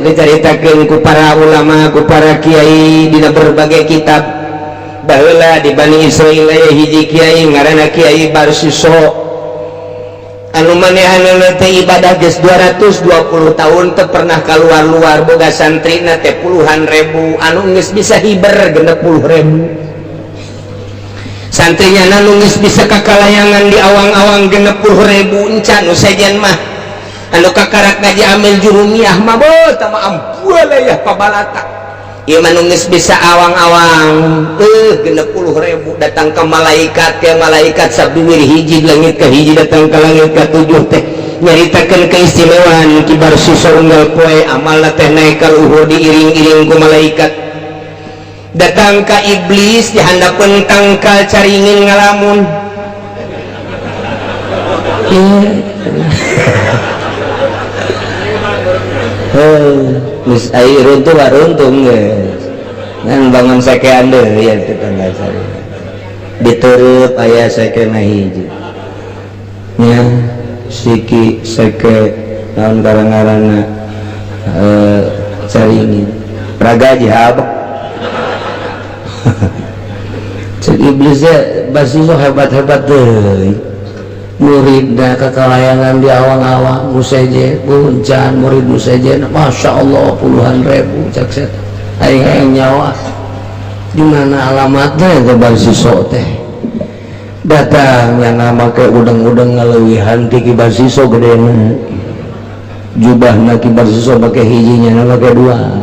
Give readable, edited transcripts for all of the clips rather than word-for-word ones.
Dicaritakeun ku para ulama, ku para kiai dina berbagai kitab. Baheula di Bani Israil aya hiji kiai ngaranna Kiai Barsiso, anu manehanna teh ibadah geus 220 tahun teu pernah keluar-luar, boga santrina teh puluhan ribu, anu geus bisa hiber 60.000 santrinya, anu geus bisa kakalayangan di awang-awang 60.000. Encan nu sejen mah, anu kakarak ngaji amil jurumiyah mah boh tama ampualayah pabalata. Ieu mah nu geus bisa awang-awang 60.000. Datang ke malaikat, ke malaikat sabiwir hiji, langit ke hiji, datang ke langit ke tujuh teh nyaritakeun keistimewaan Ki Barsiso. Unggal poe amalna teh naik ka luhur, diiring-iring ku malaikat. Datang ka iblis, di handapeun tangkal caringin ngalamun. Geus ai runtuh mah runtuh geus. Ngan bangun sekean deui ya tetangga sari. Ditereup aya sekena hiji. Nya siki seke naon garang-garangna caringin. Raga jihab. Cek iblisnya Barsiso hebat-hebat deui. Muridna kakalayangan di awang-awang museje puncan, murid museje Masya Allah puluhan ribu. Cek setan, aing hayang nyawa di mana alamatnya itu Barsiso teh. Datang yang nama ke udang-udang ngaleuwihan ti Ki Barsiso gedena jubahna. Ki Barsiso make hijinya, make dua.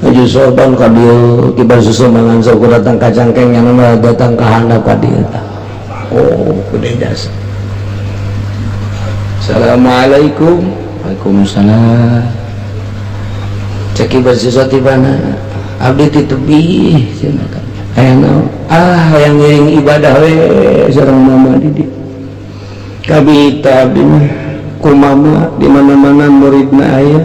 Aju soban ka dieu Ki Barsiso mangan sok datang ka cangkeng, yang nama datang ka handap ka dieu. Oh, gede jasa. Assalamualaikum. Waalaikumsalam. Cek Ki Barsiso, ti mana? Abdi ti tebih cenah. Hayang naon? Ah, hayang ngiring ibadah we sareng mama di dieu. Kabita abdi mah ku mama di mana-mana muridna aya.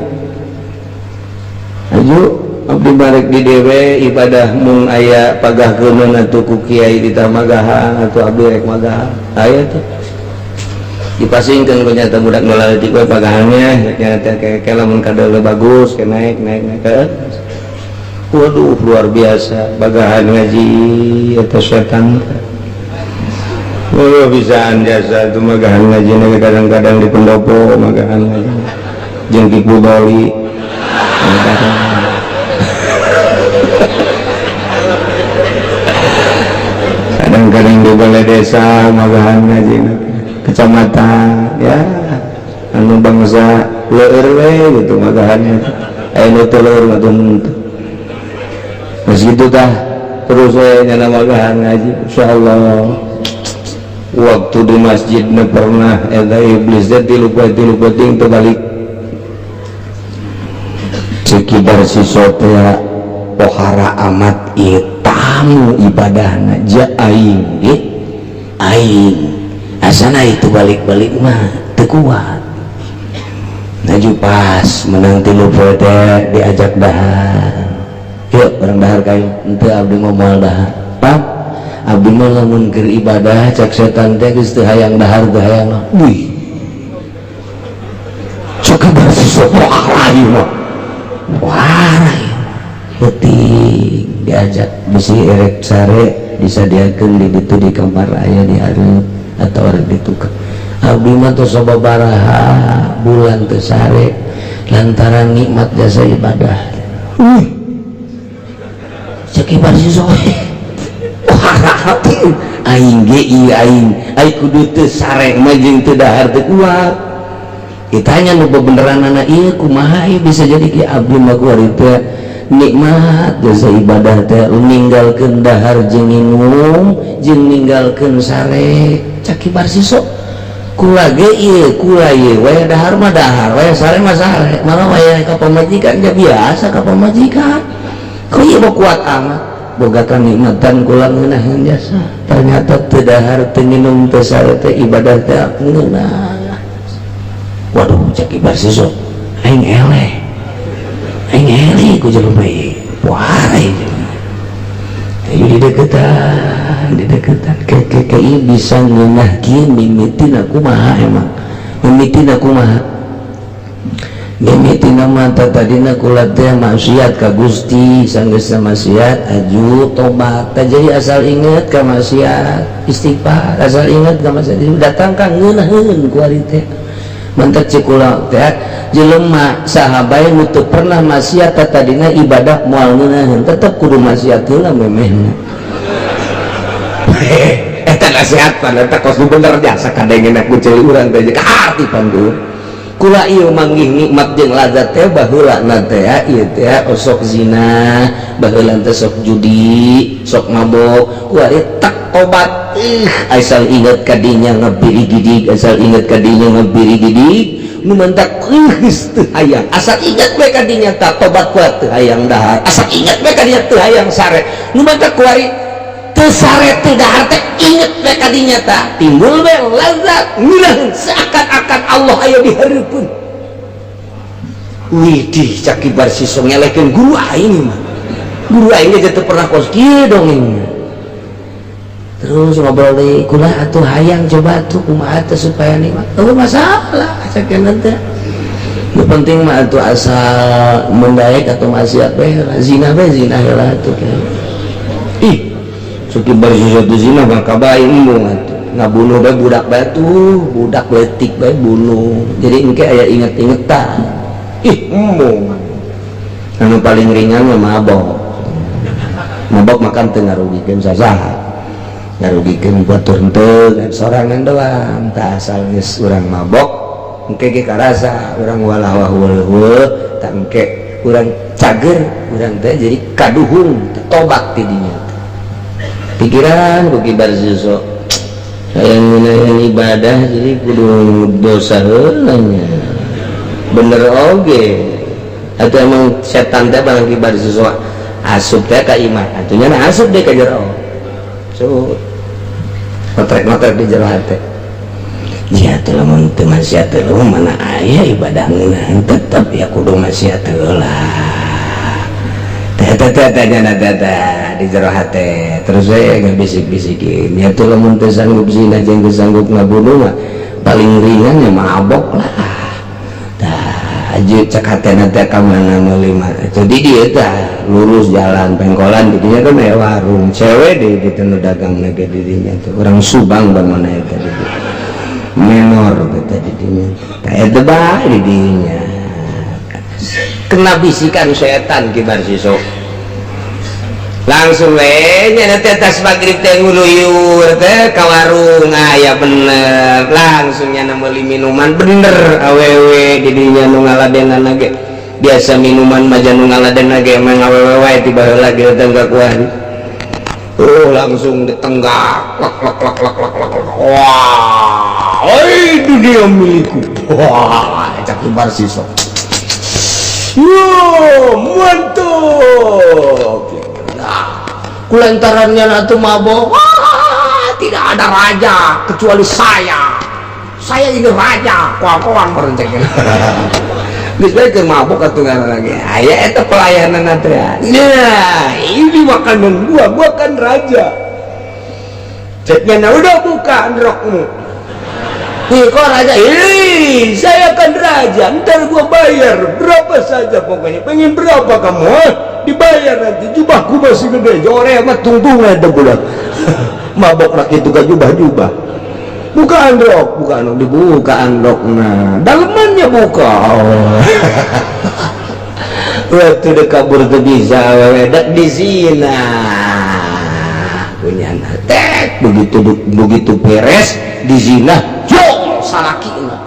Aju abdi barek di dewe ibadah, mun aya pagahkeunana atuh ku kiai ditamagahan atuh abdi rek magahan. Aya tuh dipasingkeun ku nyata budak nu leutik we pagahannya nyata kayak lamun kadeuleu bagus ke naik naik naik ke. Waduh, luar biasa bagahan ngaji eta setan. Waduh, bisaan jasa itu magahan ngaji. Kadang-kadang di pendopo magahan ngaji jeung Ki Budoli. Kadang-kadang di balai desa magahan ngaji, kecamatan ya, anu bangsa leur we gitu magahannya, aya nu teu leur mah teu. Geus kitu tah terus we nyana magahan ngaji. Insyaallah waktu di masjid nu pernah eta iblis teh tilu poe tilu peuting teu balik. Cek Ki Barsiso teh, pohara amat ieu tamu ibadahna ja aing ge aing asana itu balik-balik mah teu kuat. Naju pas menang tilu poe teh diajak dahar, yuk urang dahar kayu. Henteu, abdi mah moal dahar, Pak, abdi mah lamun keur ibadah cek setan teh geus teu hayang dahar, teu hayang. Wih, cek Ki Barsiso, pohara ieu mah, pohara ieu. Penting diajak bisi erek sare disadiakeun di ditu di kamar aya di hareup atau rek ditukar. Abdi mah tos sababaraha bulan teu sare lantaran nikmat jasa ibadah. Wih, cek Ki Barsiso, pohara hati aing ge ieu aing aing kudu teu sare mah jeung teu dahar teu kuat. Ditanya nu bebeneranana ieu kumaha ieu bisa jadi ki? Abdi mah kuari teh nikmat jasa ibadah teh ninggalkeun dahar jeung nginum jeung ninggalkeun sare. Cek Ki Barsiso, kula ge ieu kula ieu waya dahar mah dahar, waya sare mah sare, malah waya ka pamajikan ja biasa ka pamajikan. Kok ieu mah kuat amat boga kanikmatan kula ngeunaheun jasa. Ternyata teu dahar teu nginum teu sare teh ibadah teh ngeunah. Waduh, cek Ki Barsiso, aing eleh, aing eleh ku jelema ieu, pohara ieu jelema. Ayo dideketan, dideketan ke bisa ngeunah kieu mimitina kumaha emang mimitina kumaha. Mimitina mata tadina kula teh maksiat ka Gusti sanggeus maksiat aju tobat. Jadi asal inget ka maksiat istighfar, asal inget ka maksiat datang ka ngeunaheun kuari teh. Mantak cek kula teh jelema saha bae nu teu pernah maksiat tadina ibadah moal ngeunaheun, tetep kudu maksiat heula memehna. Eta nasihat pan eta kos nu bener jasa kadengena ku ceuli urang teh kaharti pan tuh. Kula ieu manggih nikmat jeung lazat teh baheula na teh ieu teh osok zina, baheula teh sok judi, sok mabok, kuari tak tobat. Asal inget ka dinya ngebirigidig, asal inget ka dinya ngebirigidig, nu mentak geus teu hayang. Asal inget we ka dinya tak tobat kuat teu hayang dahar. Asal inget we ka dinya teu hayang sare. Nu mentak kuari teu sare teu dahar teh inget we ka dinya tah timbul we lazat ngeunaheun seakan-akan Allah aya di hareupeun. Widih cak kibar siswa ngelehkeun guru aing mah. Guru aing ge teu pernah kos kieu dongeng. Terus ngobrol deui kula atuh hayang coba atuh kumaha teh supaya nikmat. Oh masalah cak teh. Nu penting mah atuh asal mun daek atau maksiat we zina we zina heula atuh. Ih Suki baru zina maka bae embung atuh. Ngabunuh bae budak bae tuh, budak leutik bae bunuh. Jadi engke aya inget-ingetan. Ih, embung. Anu paling ringan mah mabok. Mabok makan teu ngarugikeun sasaha. Ngarugikeun batur henteu kan sorangan doang. Tah asal geus urang mabok, engke ge karasa urang walah wah tah engke urang cager, urang teh jadi kaduhung, tobat ti dinya. Pikiran ku kibar susu hayang ngeunaheun ibadah jadi kudu dosa heula nya bener oge atuh emang setan teh barang kibar susu asup teh ka imah atuh nya asup deh ka jero so ngotrek-ngotrek di jero hate ya atuh lamun teu maksiat teh mana aya ibadah ngeunaheun tetep ya kudu maksiat heula teh di jero hate terus saya nggak bisik-bisikin ya tuh lamun teu sanggup zina jeung teu sanggup ngabunuh mah paling ringan ya mabok lah tah aja cek hatena teh ka mana meuli mah jadi dia tah lurus jalan pengkolan di dinya teh aya warung cewek di ditu nu dagang ge di dinya teh urang Subang bangunna eta di dinya menor teh di dinya tah eta bae di dinya kena bisikan setan kibar sisuk langsung we nya teh tas magrib teh nguluyur teh ka warung aya bener langsung nya meuli minuman bener awewe di dinya nu ngaladenan ge biasa minuman mah nu ngaladenan ge emang awewe wae ti baheula ge teh ka kuari oh langsung ditenggak lek lek lek lek lek lek wah oi dunia milikku wah cak kibar sisuk yo mantap. Kulantarannya atuh mabok, wah, tidak ada raja kecuali saya. Saya ini raja, koang-koang merencengnya. Geus bae keur mabok atuh ngaran lagi. Aya eta pelayanan teh. Nah, ini makanan gua, gua kan raja. Ceknya nah, udah buka rokmu. Nih kok raja? Ih, saya kan raja, ntar gua bayar berapa saja pokoknya. Pengen berapa kamu? Dibayar nanti, jubahku masih gede, jore mah tungtungan dah budak. Mabok rak itu kan jubah-jubah. Buka androk, buka androk, dibuka androk. Nah, dalemannya buka. Oh. Waktu dek kabur teu bisa, wewe dek di zina. Punya tek begitu begitu beres di zina, jo salakina.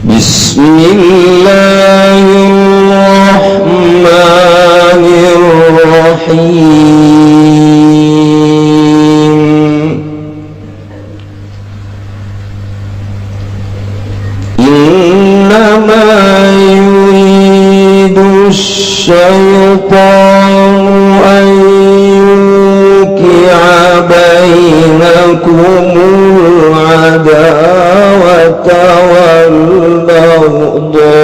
Bismillahirrahmanirrahim. Innama yuridu syaitanu an yuqi'a bainakumul adawata wal baghdha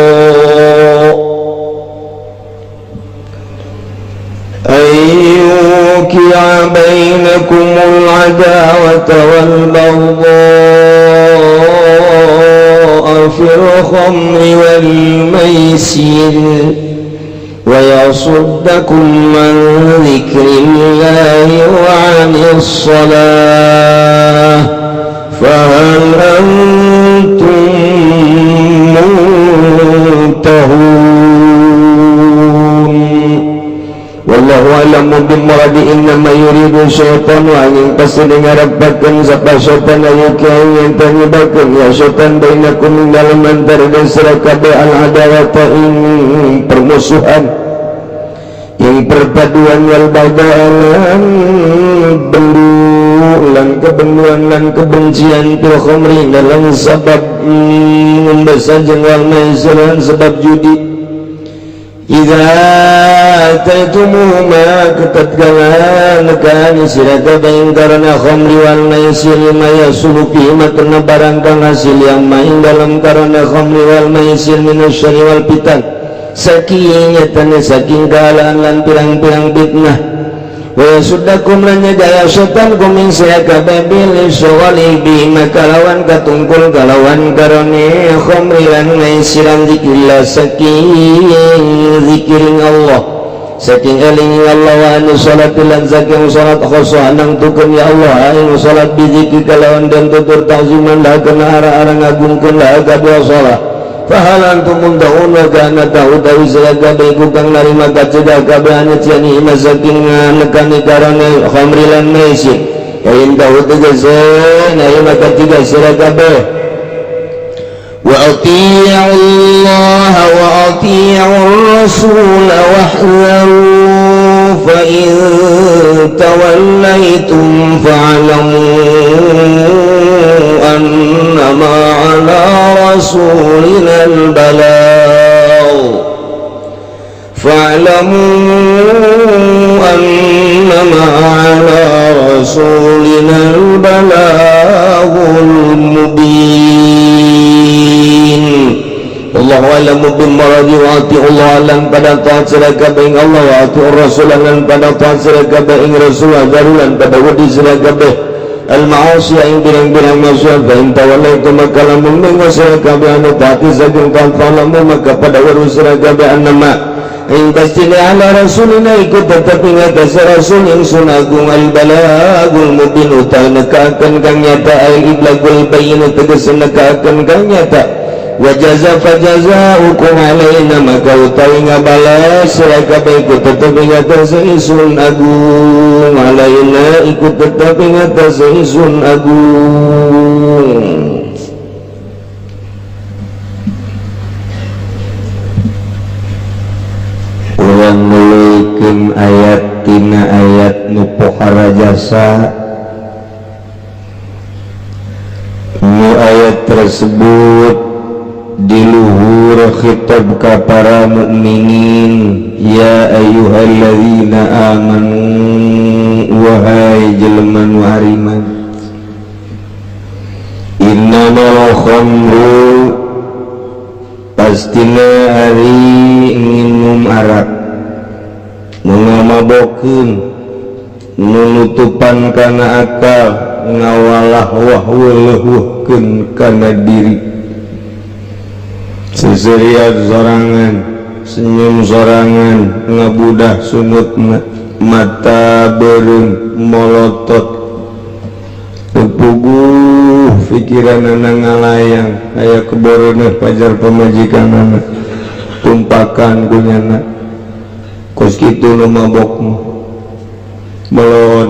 yuqi'a bainakumul adawata wal baghdha'a fil khamri wal maisir wa yasuddakum an dzikrillahi wa 'anis shalah fahal antum muntahun. Wallahu a'lamu bil muradi innama yuridu syaitanu an yanqasida ngarepkeun sapa syaitan ayu yang tanyibakeun ya syaitan bainakum dalam antara sira kabeh al adawata ing permusuhan yang perpaduan wal baghdaan bendu lan kebenduan lan kebencian fil khamri dalam sebab ngombe jeung wal maisir sebab judi. Idza ataytumuhuma ketatkalan nekani sira kabeh karena khamri wal maisir lima yasulu fihi makna barang kang hasil yang main dalam karena khamri wal maisir minasyari wal fitan saking nyatane saking kahalaan lan pirang-pirang fitnah wa yasuddakum lan nyegaya setan kum ing sira kabeh bil syawali bi makalawan katungkul kalawan karone khamri lan maisiran zikrillah saking zikirin Allah saking eling Allah wa anu salat lan saking salat khosoh nang tukeun ya Allah ing salat bi zikri kalawan dan tutur ta'ziman la kana ara-ara ngagungkeun la kabeh salat fahal antum muntahun wa kana ta'udawi sira kabeh iku kang narima kacegah kabeh ane ciani saking nekani karane khamri lan maisir kain tahu tegese narima kacegah sira kabeh. Wa ati'u Allah wa ati'u Rasul wahzaru fa in tawallaytum fa'lamu annama 'ala rasulina al-balagh fa'lamu annama 'ala rasulina al-balaghul mubin. Allahu a'lamu bil muradi wa ati'u Allah lan pada taat sira kabeh ing Allah wa ati'u Rasul lan pada taat sira kabeh ing Rasul lan pada wedi sira kabeh al ma'asi ing pirang-pirang maksiat fa in tawallaitum maka lamun mengo sira kabeh anu taati saking taat lamun maka pada weruh sira kabeh annama ing pastine ala rasulina iku tetep ing atas rasul ingsun agung al balagul mubin utawi nekaken kang nyata al iblagul bayyin tegese nekaken kang nyata wa jaza fa jazaa'ukum alaina maka utawi ngabales sira kabeh iku tetep ing atas ingsun agung alaina iku tetep ing atas ingsun agung. Urang nuluykeun ayat tina ayat nu pohara jasa nu ayat tersebut di luhur khitab ka para mukminin ya ayyuhalladzina amanu wahai jelema nu ariman innamal khamru pastina ari nginum arak nu ngamabokeun nu nutupan kana akal ngawalah wah weleuhkeun kana diri seserian sorangan senyum sorangan ngabudah sunutna mata beureum molotot puguh pikiranana ngalayang aya keboroneun pajar pamajikanana tumpakan kunyana kos kitu nu mabok mah melon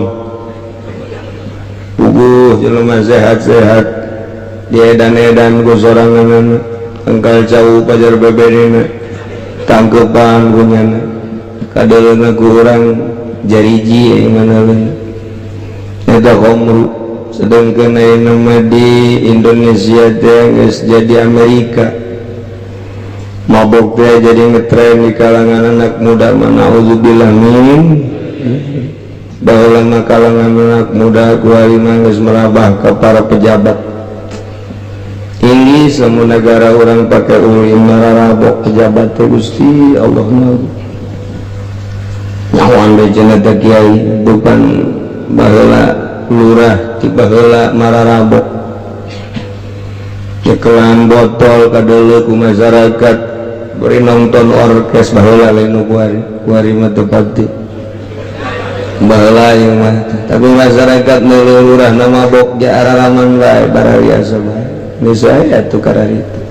puguh jelema sehat-sehat diedan-edan ku soranganana engkal jauh pajar beberina tangkepan kunyana kadeleuna ku urang jariji mana eta khamru. Sedangkan ayeuna mah di Indonesia teh geus jadi Amerika mabok teh jadi ngetren di kalangan anak muda mah naudzubillah min baheula mah kalangan anak muda ku ari mah geus merabah ka para pejabat. Ini semua negara orang pakai uli mararabok pejabat teh Gusti Allah. Nyawan deui cenah teh kiai bukan baheula lurah ti baheula mararabok. Cekelan botol kadeuleu ku masyarakat bari nonton orkes baheula lain nu kuari. Kuari mah teu pati. Baheula ieu mah tapi masyarakat meuleuh lurah na mabok ja araraman bae barariasa bae. Geus aya atuh kararitu.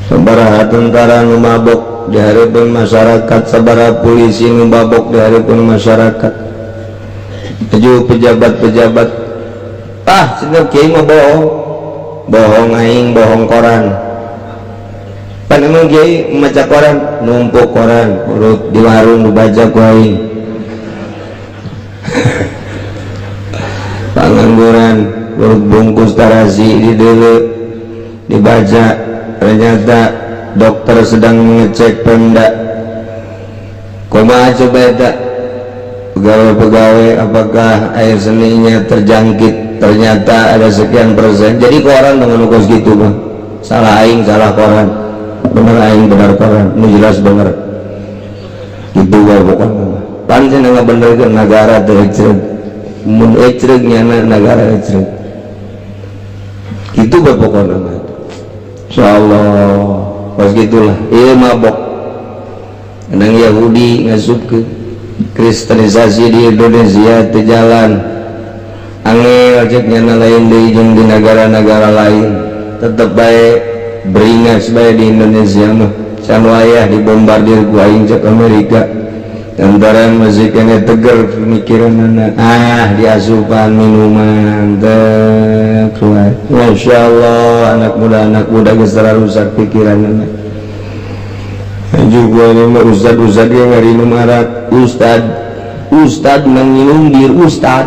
Sabaraha tentara nu mabok di hareupeun masyarakat, sabaraha polisi nu mabok di hareupeun masyarakat. Tujuh pejabat-pejabat ah cenah kiai mah bohong. Bohong aing, bohong koran. Pan emang kiai maca koran, numpuk koran, urut di warung dibaca ku aing. Pangangguran urut bungkus tarasi di deuleu dibaca. Ternyata dokter sedang mengecek Pemda. Kumaha coba eta pegawai-pegawai apakah air seninya terjangkit, ternyata ada sekian persen. Jadi koran dengan kos gitu mah salah aing, salah koran, bener aing bener koran, ini jelas bener gitu wae pokokna mah. Pan cenah ngabenerkeun nagara teh ecreg, mun ecreg nyana nagara ecreg gitu bae pokokna mah. Insyaallah pas gitulah ieu mabok nang Yahudi ngasupkeun kristenisasi di Indonesia teu jalan angel cek nyana lain deui jeung di negara-negara lain tetep bae beringas bae di Indonesia mah can wayah dibombardir ku aing cek Amerika lantaran masih kene teger pemikiranana ah diasupan minuman teh keluar. Masya Allah anak muda geus rusak pikiranana. Juga ini mah ustad-ustad yang ngarinum arak, ustad menginum bir ustad.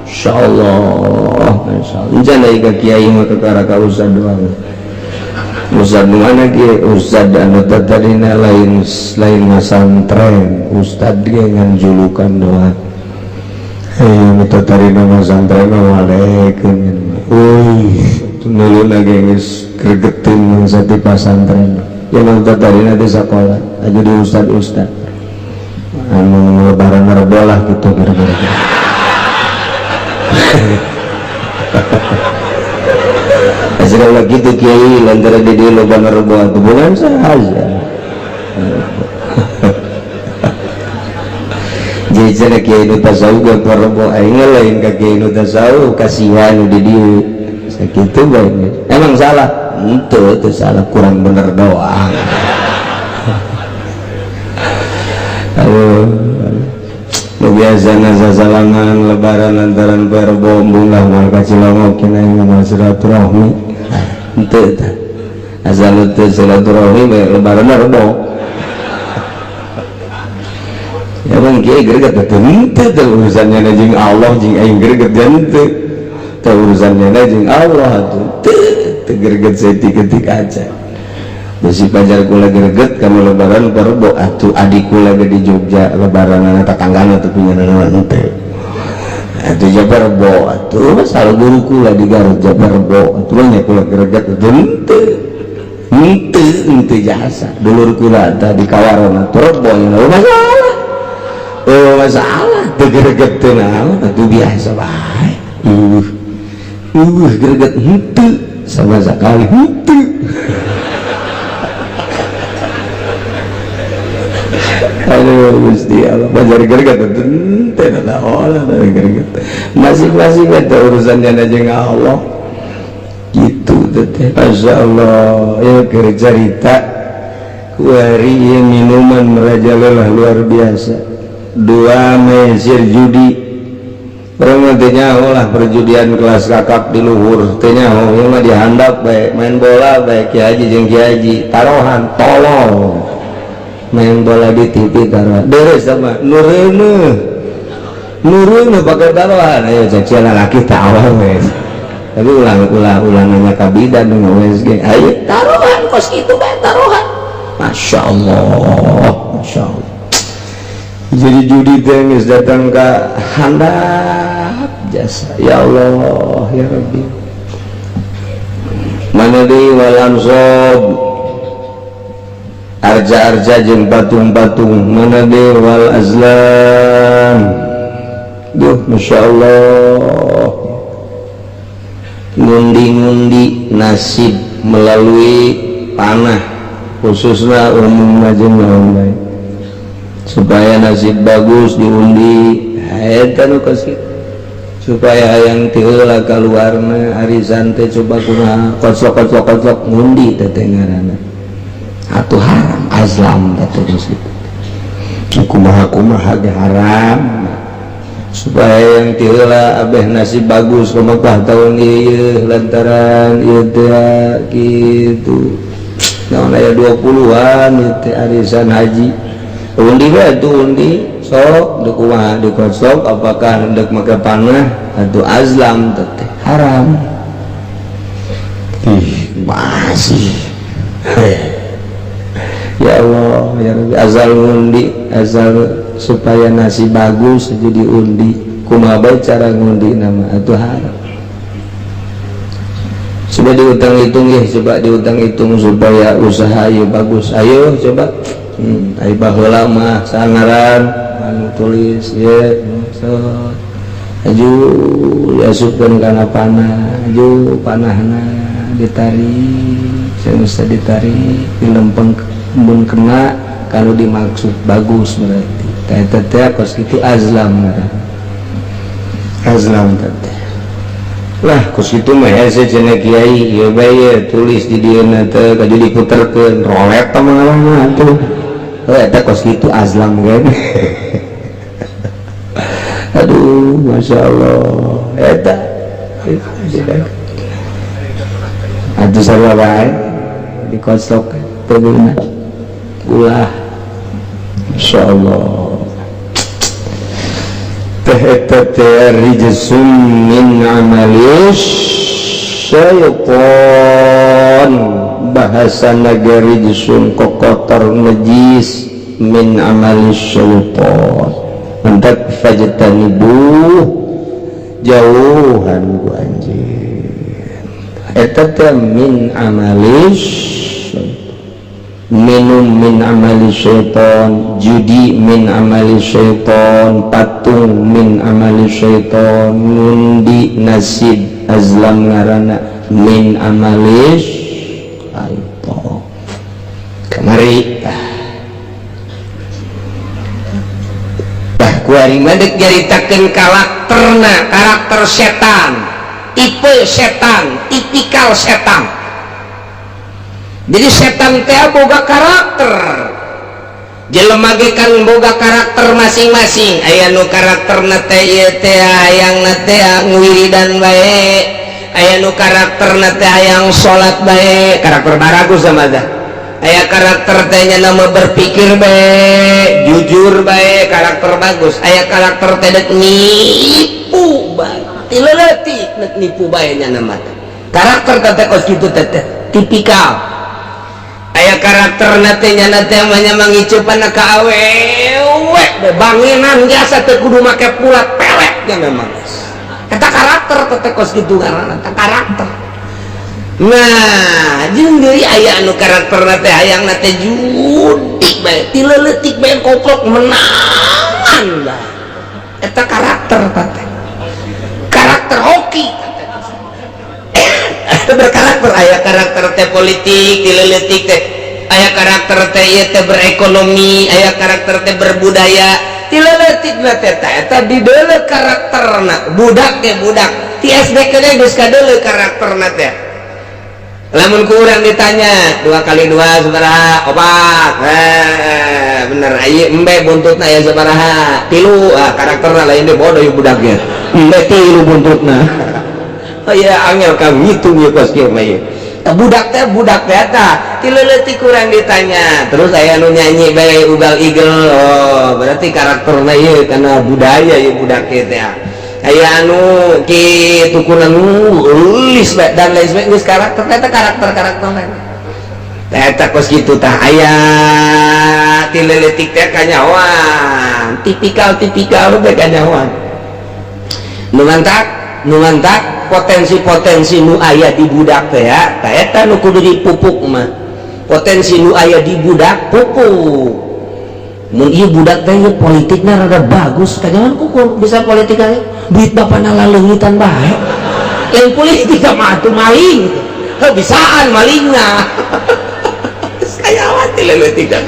Insyaallah, insyaallah. Encan deui ka kiai mah kakara ka ustad doang. Ustad nu mana kiai? Ustad anu tadina lain masantren, ustad ge ngan julukan doang. Hei, nu tadina masantren mah walekeun. Euy, nuluna ge geus gregetin mangsa ti pasantren. Ya nu tadina di sakola, aja di ustad-ustad. Anu lebaran rebo lah gitu kira-kira. Asal gitu kiai lantaran di dia loba ngerebo atuh bukan sahaja. Jadi cenah kiai nu tasawuf ge parebo aing lain ka kiai nu tasawuf kasihan nu di dieu. Sakitu bae. Emang salah? Henteu, teu salah, kurang bener doang. Aduh. Nu biasana sasalangan lebaran lantaran parebo embung lah moal ka Cilongok cenah mah silaturahmi. Henteu tah. Asal teu silaturahmi bae lebaran rebo. Ya bang kiai greget teh henteu teh urusannya na jeung Allah jeung aing greget henteu. Teh urusannya na jeung Allah atuh. Teu greget saeutik-eutik aja. Besi pajar kula greget kamu lebaran parebo atuh adik kula ge di Jogja lebaranana tetanggana teu punya nanaon henteu. Atuh jabar rebo atuh masalah guru kula di Garut jabar rebo atuh nya kula greget henteu. Henteu henteu jasa dulur kula tah di Kawaron atuh rebo nya masalah. Oh masalah teu greget teu naon atuh biasa bae. Greget henteu sama sekali henteu. Aduh Gusti Allah bajar greget henteu naon greget. Masing-masing eta urusannya jeung Allah. Gitu teh. Masya Allah ya keur carita kuari ieu minuman merajalela luar biasa. Dua mesir judi. Orang teh nyaho lah perjudian kelas kakap di luhur teh nyaho ieu mah dihandap bae main bola bae kiai haji jeung kiai haji taruhan tolong main bola di TV taruhan deres sama nureuneuh nureuneuh pakai taruhan ayo cek lalaki tawar wes tapi ulang nanya ka bidan nu USG ayo taruhan kos kitu bae taruhan Masya Allah Masya Allah. Jadi judi teh geus datang ka handap jasa ya Allah ya Rabbi mana deui wal ansab Arca-arca jeung patung-patung mana de wal azlam. Duh, Masya Allah, ngundi-ngundi nasib melalui panah, khususnya umum jeung naon bae supaya nasib bagus diundi eta nu kos supaya hayang ti heula kaluarna arisan teh coba kumaha koclok koclok koclok ngundi teh teh ngaranna atuh haram azlam teh geus kitu kumaha kumaha ge haram supaya yang ti heula abeh nasib bagus ke Mekah tahun ieu lantaran ieu teh kitu naon aya 20-an ieu teh arisan haji undi we atuh undi sok dek kumaha dikocok apakah hendak make panah atau azlam teh haram. Ih, masih ya Allah ya Rabbi, azal ngundi azal supaya nasib bagus jadi undi kumaha bae cara ngundi nama atuh haram. Coba diutang hitung ya, coba diutang hitung supaya usaha ieu bagus, ayo coba. Ai baheula mah sangaran anu tulis ye so aju diasupkeun kana panah, aju panahna ditarik sanes ditarik dilempeng mun kena kalau dimaksud bagus berarti teh teh teh kos kitu azlam ngaranna azlam teh lah kos kitu mah hese cenah kiai ieu bae ye tulis di dieuna teh kaju diputerkeun rolet teh mah atuh eta kos kitu azlam kan. Aduh, Masya Allah eta atuh sarua bae dikosok teu beunah ulah. Masya Allah teh eta teh rijsun min amalis syaitan, bahasa naga rijsun kokotor najis min amalis syaitan mentak fajtanibu jauhan ku anjeun eta teh min amalis, minum min amali syaitan, judi min amali syaitan, patung min amali syaitan, ngundi nasib azlam ngaranna min amali syaitan. Kamari tah kuari mah deuk nyaritakeun karakterna, karakter setan, tipe setan, tipikal setan. Jadi setan teh boga karakter. Jelema ge kan boga karakter masing-masing. Aya nu karakterna teh ieu teh hayangna teh ngwiridan bae, aya nu karakterna teh hayang salat bae, karakter baragus sama teh. Aya karakter teh nya nama berpikir bae, jujur bae, karakter bagus. Aya karakter teh deuk nipu bae, ti leutik deuk nipu bae nya nama teh. Karakter teh kos kitu teh tipikal. Aya karakter teh nya teh mah nya mangicupan ka awewe banginan biasa teu kudu make pulat pelek nya memang. Eta karakter teh kos kitu ngaranna teh karakter. Nah, jeung deui aya anu karakter teh hayangna teh judi bae, ti leutik bae koplok menangan bae. Eta karakter teh. Karakter hoki. Berkarakter aya karakter teh politik ti leutik teh, aya karakter teh ieu teh berekonomi, aya karakter teh berbudaya ti leutik teh eta dideuleu karakterna. Budak teh budak ti SD keneh geus kadeuleu karakterna teh. Lamun ku urang ditanya 2 kali 2 sabaraha? 4. Bener ieu embe buntutna aya sabaraha? 3. Ah karakterna lain deh bodoh ieu budaknya. Embe 3 buntutna. Oh iya angel kang ngitung ieu kos kieu mah ieu. Budak teh eta ti leutik kurang ditanya. Terus aya nu nyanyi bae ugal igel. Oh, berarti karakterna ieu kana budaya ieu budak teh. Aya anu kitu kuna nulis bae dan lain sebagainya geus karakter eta karakter-karakter lain. Eta kos kitu tah aya ti leutik teh kanyahoan, tipikal-tipikal teh kanyahoan. Nu ngantak potensi-potensi nu aya di budak teh ya, tah eta nu kudu dipupuk mah. Potensi nu aya di budak pupuk. Mun ieu budak teh politikna rada bagus, kajangan kuku bisa politik aja. Duit bapana laleungitan bae. Lain politik mah atuh maling. Heuh bisaan malingna. Kayawan ti leutik da.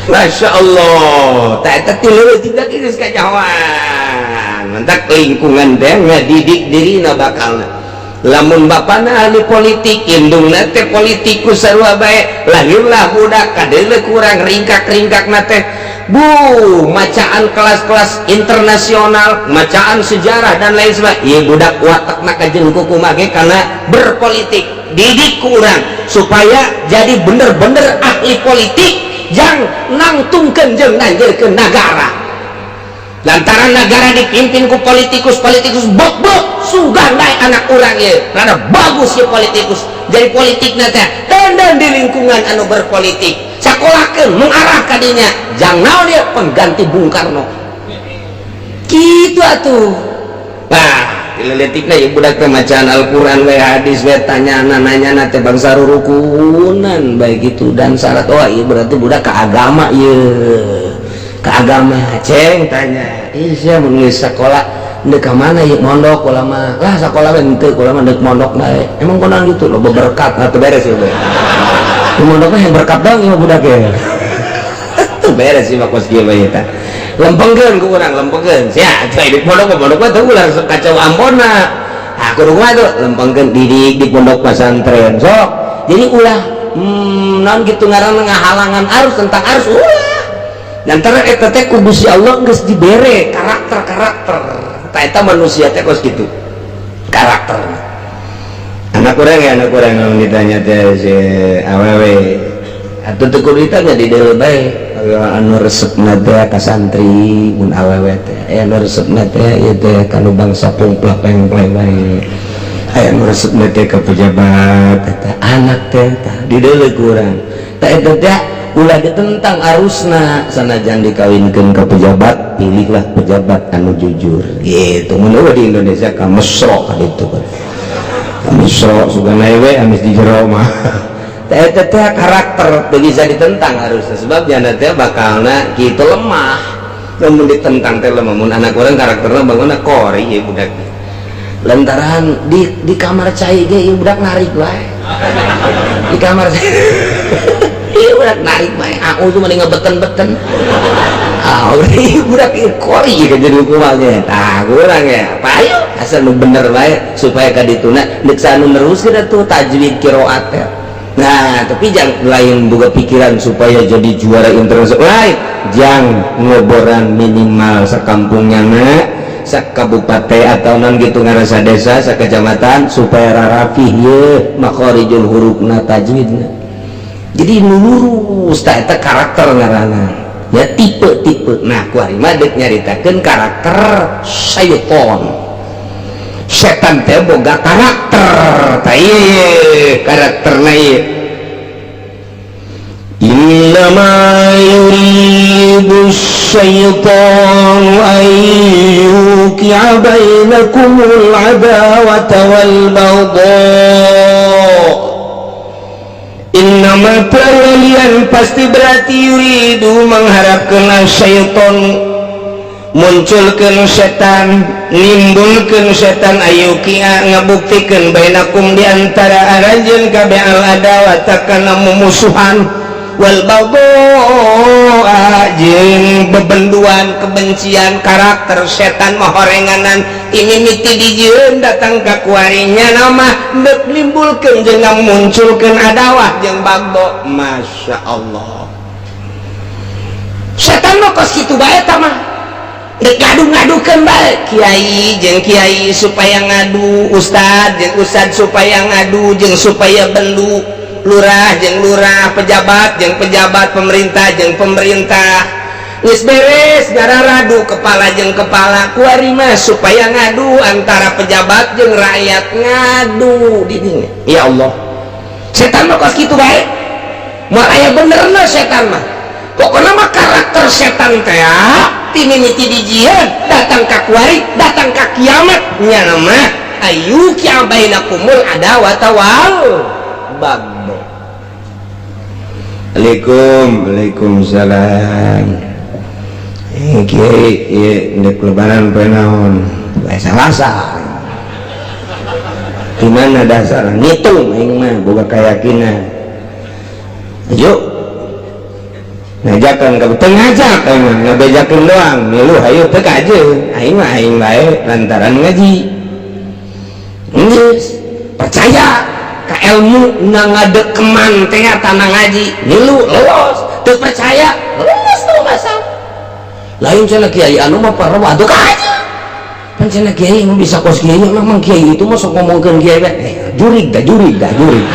Masya Allah, tak eta ti leutik da geus kanyawan. Mantak lingkungan teh ngadidik dirina bakalna. Lamun bapana ahli politik, indungna teh politikus sarua bae, lahirlah budak kadeuleu kurang ringkak-ringkakna teh. Bu, macaan kelas-kelas internasional, macaan sejarah dan lain sebagainya. Ieu budak watakna kajeun kumaha ge karena berpolitik. Didik ku urang supaya jadi bener-bener ahli politik jang nangtungkeun jeung nanjeurkeun nagara. Lantaran negara dipimpin ku politikus-politikus bok-bok sugan bae anak urang ieu rada bagus ieu politikus. Jadi politikna teh dandan di lingkungan anu berpolitik. Sakolahkeun mengarah ka dinya jang naon ieu pengganti Bung Karno. Kitu atuh. Nah, dileletikna ieu budak teh macaan Al-Qur'an we hadis we tanyana nanyana teh bangsa rurukunan bae gitu dan syarat oh ieu berarti budak ka agama ieu. Ka agama ceng tanya, ih sia mun geus sakola deuk ka mana ieu mondok kula mah. Lah sakola we henteu kula mah deuk mondok bae. Emang kunaon gitu loba berkat atuh beres ieu bae. Mondokna yang berkat dong ieu budak ge. Tuh beres sih mah kos kieu bae eta. Lempengkeun ku urang lempengkeun. Sia atuh di pondok pondok mah teu ulah kacau ambonna. Ah kudu kumaha tuh lempengkeun didik di pondok pesantren sok. Jadi ulah naon kitu ngaranna ngahalangan arus tentang arus ulah. Lantaran eta teh ku Gusti Allah geus dibere karakter-karakter. Ta eta manusia teh kos kitu. Karakter. Anak urang ya, anak urang lamun ditanya teh si awewe. Atuh teu kudu ditanya di deuleu bae. Anu resepna teh ka santri mun awewe teh. Aya anu resepna teh ieu teh kanu bangsa pungplak pengpleng bae. Aya anu resepna teh ka pejabat eta anak teh tah di deuleu ku urang. Ta eta teh ulah ditentang arusna sanajan dikawinkeun ka pejabat pilihlah pejabat anu jujur gitu. Mun eueuh di Indonesia ka mesro ka ditu kan mesro sugana we amis di jero mah. Teh eta teh karakter teu bisa ditentang harusna sebab janda teh bakalna kitu lemah. Lamun ditentang teh lemah. Mun anak urang karakterna bangunna kori ieu budak. Lantaran di kamar cai ge ieu budak narik wae. Di kamar cai ieu budak narik bae. Aku tuh mending ngebeten-beten. Ah, ieu budak ieu kori ka jadi kumaha ge. Tah urang ya, payu asal nu bener bae supaya ka dituna deuk anu neruskeun atuh tajwid qiraat teh. Nah, tapi jangan lain boga pikiran supaya jadi juara internasional. Lain, jang ngoboran minimal sakampungnya na, sakabupaten atau non gitu ngarasa desa, sakecamatan supaya rarapih ye makhorijul hurufna tajwidna. Jadi lurus tah eta karakter ngaranna. Ya tipe-tipe. Nah, kuari mah deuk nyaritakeun karakter syaiton. Setan teh boga karakter. Tah ieu karakterna ieu. Innama yuridu syaitanu an yuqi'a bainakumul adawata wal baghdha. Innama kalian pasti berarti yuridu mengharapkan syaitan munculkeun setan nimbulkeun setan ayukia ngabuktikeun bainakum di antara aranjeun kabeh al adawata kana mumusuhan wal baghdha jeung bebenduan kebencian karakter setan mahorenganan ini miti dijieun datang ka kuarinya nama deuk nimbulkeun jeung ngamunculkeun adawah jeung baghdha. Masya Allah setan mah kos kitu bae eta mah ngadu-ngadukeun bae kiai jeung kiai supaya ngadu, ustad jeung ustad supaya ngadu jeung supaya bendu, lurah jeung lurah, pejabat jeung pejabat, pemerintah jeung pemerintah. Geus beres gararadu kepala jeung kepala kuari mah supaya ngadu antara pejabat jeung rakyat ngadu di dinya. Ya Allah setan mah kos kitu bae moal aya benerna setan mah. Pokokna mah karakter setan teh timimiti dijieun datang ka kuari datang ka kiamat nya mah ayu kia bainakumul adawata wal baghdha. Assalamualaikum. Waalaikumsalam. Kiai, ieu ndek lebaran poe naon? Poe Salasa. Di mana dasar ngitung aing mah boga keyakinan. Yuk. Ngajakan ka teu ngajak aing mah, ngabejakeun doang. Milu hayu teu kajeun. Aing mah aing bae lantaran ngaji. Geus percaya ka ilmu na ngadekeman teh tanah ngaji. Milu lolos, teu percaya lolos teu masalah. Lain cenah kiai anu mah parwa atuh kajeun. Pan cenah kiai mah bisa kos kiai memang kiai itu mah sok ngomongkeun kiai teh. Jurig dah, jurig dah, jurig.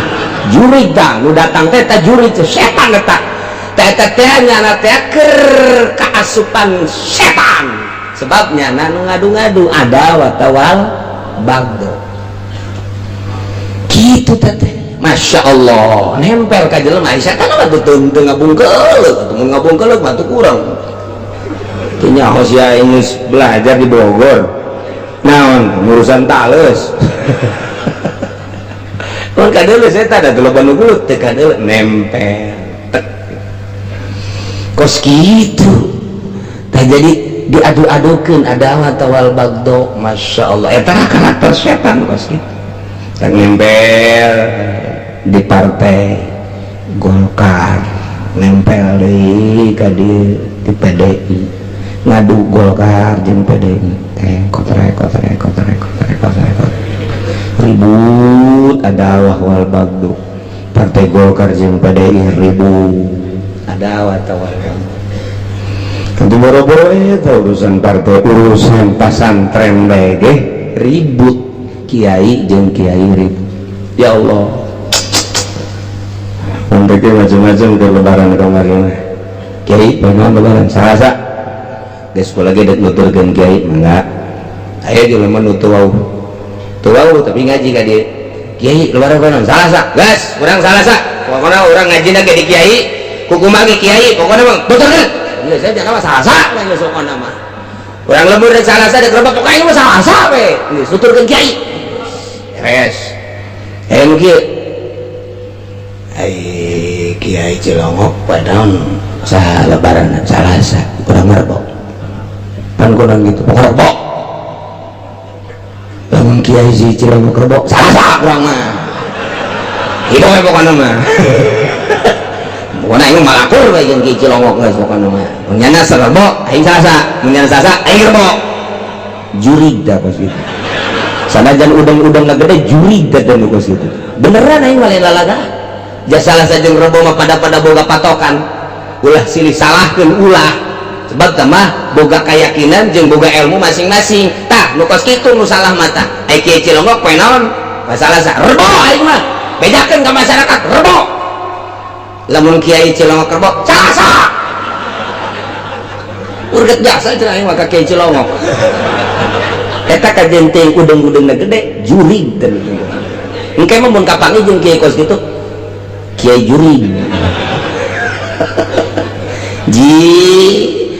Jurig dah nu datang teh ta jurig teh setan eta. Teh teh nyana teh keur kaasupan setan. Sebab nyana nu ngadu-ngadu ada watawal bagdo. Kitu teh. Masya Allah, nempel ka jelema setan mah teu teu ngabungkeuleuh, atuh mun ngabungkeuleuh mah teu kurang. Teu nyaho sia geus belajar di Bogor. Naon urusan tales. Mun kadeuleuh setan atuh loba nu gelut teu kadeuleuh nempel. Tek. Kos kitu. Tah jadi diadu-adukeun ada watawal bagdo, Masya Allah. Eta karakter setan kos kitu. Tah nempel di partai Golkar, nempel deui ka dieu di PDI. Ngadu Golkar jeung PDI teh kotrek kotrek kotrek kotrek kotrek ribut ada wal bagdo. Partai Golkar jeung PDI ribut ada watawal bagdo. Tentu boro-boro eta urusan partai, urusan pasantren bae ge ribut, kiai jeung kiai ribut. Ya Allah, mun teh macam-macam ke lebaran kamari mah. Kiai poe lebaran Salasa. Geus kula ge dek nuturkeun kiai mangga. Aya jelema nu teu wauh. Teu wauh tapi ngaji ka dieu. Kiai lebaran poe naon? Salasa. Geus, urang Salasa. Pokona urang ngajina ge di kiai, kukumaha ge kiai, pokona mah nuturkeun. Geus saya jangan mah Salasa geus pokona mah. Urang lembur dek Salasa dek reba pokona mah Salasa we. Geus nuturkeun kiai. Beres. Aya nu kieu. Ai Kiai Cilongok poe naon? Saha lebaran Salasa, urang rebo. Pan kurang gitu, pokoknya rebo. Lamun Kiai si Cilongok rebo, Salasa urang mah. Hidup we pokona mah. Pokona aing malakur we jeung Kiai Cilongok geus pokona mah. Mun nyana rebo, aing Salasa. Mun nyana Salasa, aing rebo. Jurig dah kos kitu. Sanajan udang-udang gede jurig dah nu kos kitu. Beneran aing mah lain lalaga. Ja Salasa jeung rebo mah pada-pada boga patokan. Ulah silih salahkeun ulah. Sebab mah boga keyakinan jeung boga ilmu masing-masing. Tah nu kos kitu nu salah mata. Ai Kiai Cilongok poe naon? Poe Salasa. Rebo aing mah. Bejakeun ka masyarakat rebo. Lamun Kiai Cilongok rebo, Salasa. Urget jasa cenah aing mah ka Kiai Cilongok. Eta kajen teh udeng-udengna gede jurig teh. Engke mah mun kapanggih jeung kiai kos kitu. Kiai jurig. Ji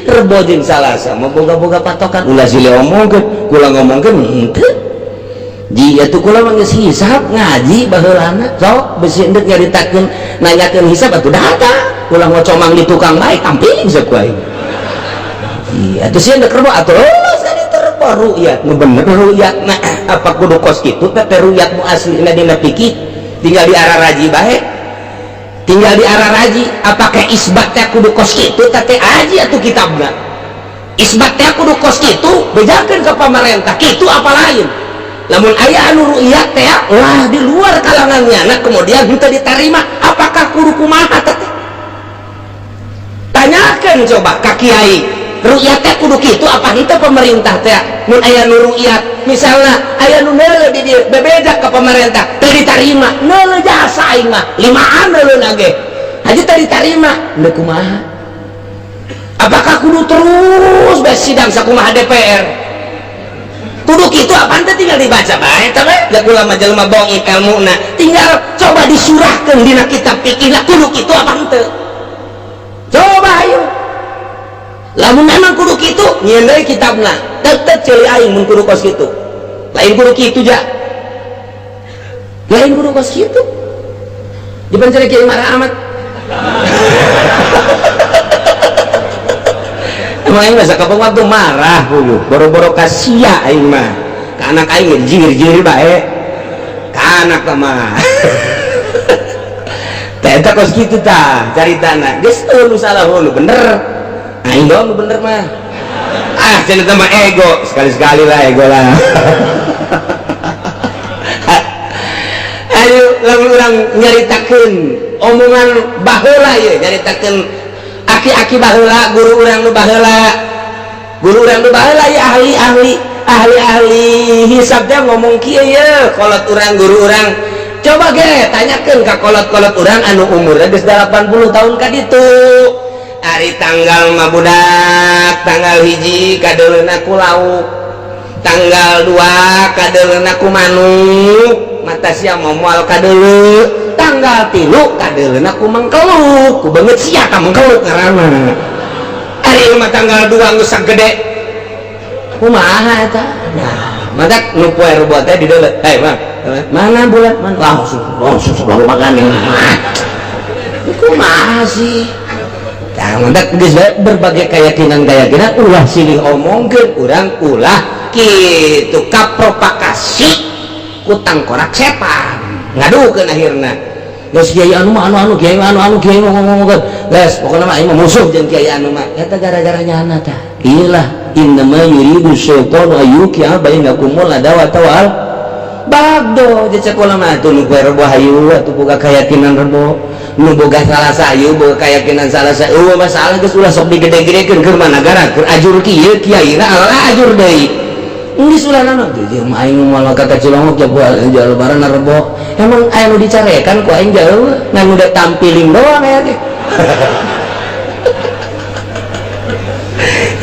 rebo jeung Salasa mah boga-boga patokan ulah silih omongkeun, kula ngomongkeun henteu. Ji atuh kula mah geus hisab ngaji baheulana sok besi endek nyaritakeun nanyakeun hisab atuh datang. Ulah ngocomang di tukang bae tampil geus ku aing. Ji atuh sieun dek rebo atuh lolos ka ditu rebo ru'yat nu bener ru'yat nah apa kudu kos kitu teh ru'yat nu aslina dina fikih tinggal di arah raji bae. Tinggal di arah raji apakah isbat teh kudu kos kitu teh aji atuh kitabna. Isbat teh kudu kos kitu bejakeun ka pamarentah kitu apa lain. Lamun aya anu ru'yat teh wah di luar kalangannya nah kemudian henteu ditarima apakah kudu kumaha teh. Tanyakeun coba ka kiai ru'yat teh kudu kitu apa henteu pemerintah teh. Mun aya nu ru'yat misalna aya nu neuleuh di dieu bebeja ka pemerintah teu ditarima neuleuh jasa aing mah limaan neuleuna ge haji teu ditarima neuleuh kumaha. Apakah kudu terus bae sidang sakumaha DPR kudu kitu apa henteu tinggal dibaca bae eta mah da kula mah jelema bohong ilmuna tinggal coba disurahkeun dina kitab fikihna kudu kitu apa henteu. Coba ayo lamun memang kudu kitu nyieun deui kitabna tetep ceuli aing mun kudu kos kitu. Lain kudu kitu ja. Lain kudu kos kitu. Dipencet kiai marah amat. Emang aing mah sakapeng waktu marah hulu boro-boro ka sia aing mah ka anak aing jir-jir bae ka anak mah. Teh eta kos kitu tah caritana geus nu salah hulu bener aing doang nu bener mah. Ah cenah mah ego sekali-sekali lah ego lah. Ayo lamun urang nyaritakeun omongan baheula ieu nyaritakeun aki-aki baheula guru urang nu baheula guru urang nu baheula ieu ahli-ahli hisab teh ngomong kieu ye kolot urang guru urang coba ge tanyakeun ka kolot-kolot urang anu umurna geus 80 tahun ka ditu ari tanggal mah budak tanggal 1 kadeuleuna ku lauk tanggal 2 kadeuleuna ku manuk mata sia moal kadeuleu tanggal 3 kadeuleuna ku mengkeluk ku beungeut sia ka mengkeluk ngaranna ari mah tanggal 2 geus sagede kumaha eta nah matak nu poe rebo teh di deuleu hei mah mana bulan mana langsung langsung makan kumaha sih. Tah matak geus berbagai keyakinan-keyakinan ulah silih omongkeun urang ulah kitu kapropagasi ku tangkorak setan ngadukeun akhirna geus kiai anu mah anu kiai anu kiai ngomong-ngomongkeun geus pokona mah aing mah musuh jeung kiai anu mah eta gara-gara nyana tah ieu lah innama yuridu syaitanu ayyuqi'a bainakumul adawata wal bagdo cek ulama atuh nu poe rebo hayu atuh boga keyakinan rebo nu boga salah sayu boga keyakinan salah sayu eueuh masalah geus ulah sok digede-gedekeun keur managara keur ajur kieu kiaina ala ajur deui geus ulah naon teh mah aing moal ka Cilongok jago lebaran rebo emang aya nu dicarekan ku aing jauh ngan udah tampiling doang aya teh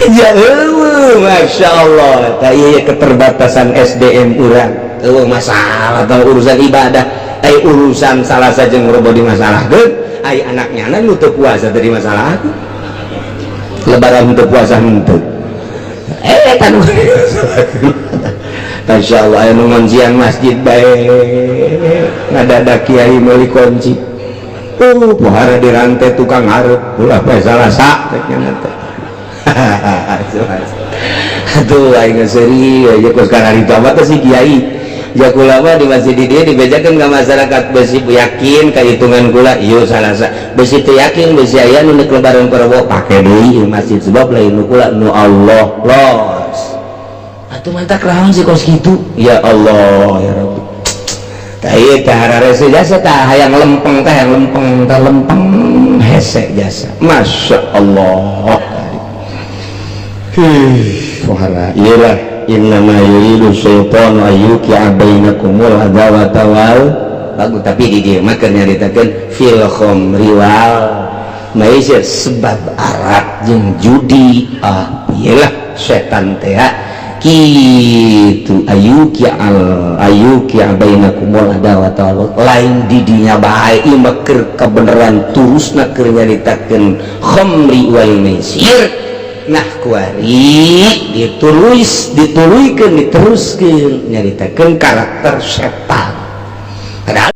jauh Masya Allah tah ieu keterbatasan SDM urang eueuh masalah atau urusan ibadah ai urusan salah saja rebo dimasalahkeun ai anaknya nu teu puasa teh dimasalahkeun lebaran teu puasa henteu tan Masya Allah anu ngoncian masjid bae ngadadak kiai meuli kunci pohara dirantai tukang hareup ulah poe Salasa teh nya teh. Aduh aing seuri aya kos kararitu amat teh si kiai jakula mah di masjid di dieu dibejakeun ka masyarakat besi yakin ka hitungan kula ieu Salasa besi teu yakin besi aya nu neuk lebaran Rebo pake deui ieu masjid sebab lain nu kula nu Allah los atuh mantak raon sih kos kitu ya Allah ya Rabbi tah ieu teh hararese jasa tah hayang lempeng teh hayang lempeng tah lempeng hese jasa Masya Allah pohara ieu lah innama yuridu syaitanu ayyuqi'a bainakumul adawata wal bagus tapi di dieu mah keur nyaritakeun fil khamri wal maisir sebab arak jeung judi ah ieu lah setan teh kitu ayyuqi'a bainakumul adawata wal lain di dinya bae ieu mah keur kabeneran turusna keur nyaritakeun khamri wal maisir nah kuari ditulis dituluykeun diteruskeun nyaritakeun karakter setan.